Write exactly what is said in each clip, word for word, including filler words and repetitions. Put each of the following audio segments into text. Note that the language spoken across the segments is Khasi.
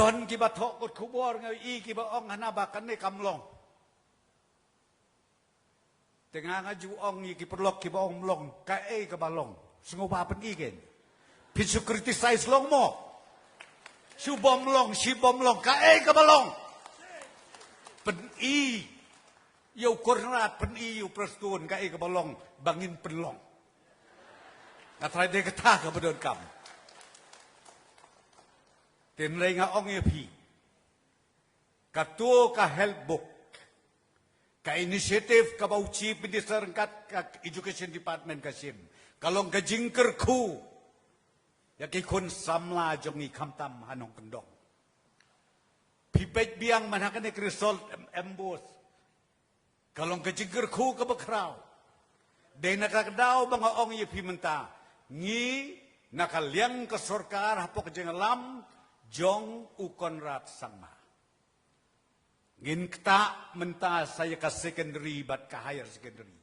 Don kiba thoh kot khubor nga i kiba ong hana ba kane kam long. Te nga nga ju ong ïa ki paralok kiba ong long, kaei kaba long. Sngewbha pyni kein. Phi shu criticize long mo. Shu bom long, shi bom long, kaei kaba long. Pyni ïa u Conrad, pyni ïa u Prestone, kaei kaba long, ba ngin pynlong. Nga trai de kata kaba donkam. Te hynrei nga ong ïa phi. Kato ka health book, ka initiative kaba u Chief Minister ryngkat ka Education Department ka shim, ka long ka jingkyrkhu ïa ki khun samla jong ngi khamtam ha nongkyndong. Phi peit biang man ha kane ka result em, em bus. Ka long ka jingkyrkhu kaba khraw. Dei na ka daw ba nga ong ïa phi mynta, ngi na ka liang ka sorkar hapoh ka jingïalam jong u Conrad Sangma. Ngin ktah mynta sa ïa ka secondary bad ka higher secondary.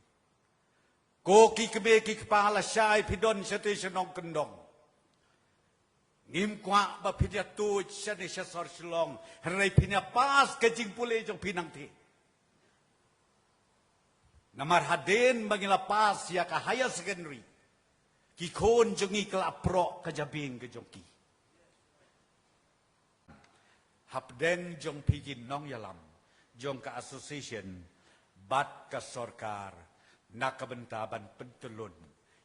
Ko ki kmie ki kpa lashai phi don shatei sha nongkyndong. Ngim kwah ba phin ïa tuid shane sha sor Shillong, hynrei phin ïa pass ka jingpule jong phi nangtei. Namar hadien ba ngi la pass ïa ka higher secondary, ki khun jong ngi ka la proh ka jabieng ka jong ki. Hapdeng jong phi ki nongïalam jong ka association bad ka sorkar, na ka bynta ban pyntyllun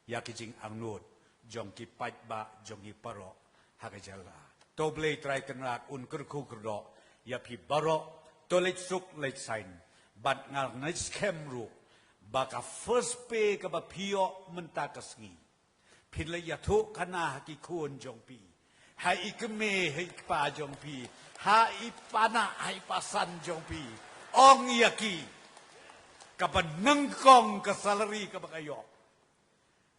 ïa ki jingangnud jong ki paidbah jong ngi baroh ha ka jylla. To Blei Trai Kynrad un kyrkhu kyrdoh ïa phi baroh. To leit suk leit sain. Bad nga ngeit skhem ruh ba ka first pay kaba phi ïoh mynta ka sngi, phin leit ïathuh khana ha ki khun jong phi, ha i kmie ha i kpa jong phi, ha i panak ha i pasan jong phi. Ong ïa ki, kaba nyngkong ka salary kaba ka ïoh,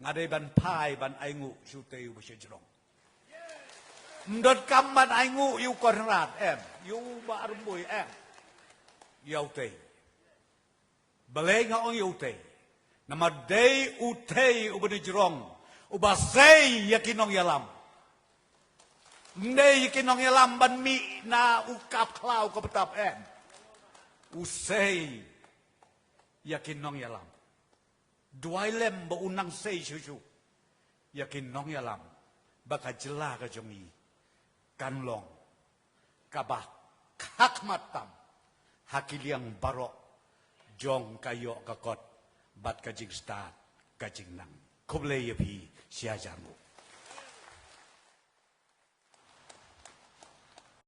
nga dei ban phai ban ainguh sha utei uba sha jrong. Ym donkam ban ainguh ïa u Conrad, em, ïa u Bah Rymbui, em, ïa utei. Balei nga ong ïa utei? Namar dei utei uba na jrong, uba sei ïa ki nongïalam. Ym dei ïa ki nongïalam ban mih na u kap khlaw ka btap, em. U sei ïa ki nongïalam. Duwai lem ba u nang sei shuh shuh ïa ki nongïalam, ba ka jylla ka jong ngi kan long kaba hakhmat tam ha ki liang baroh jong ka ïoh ka kot bad ka jingstad ka jingnang. Khublei ïa phi, shi hajar nguh.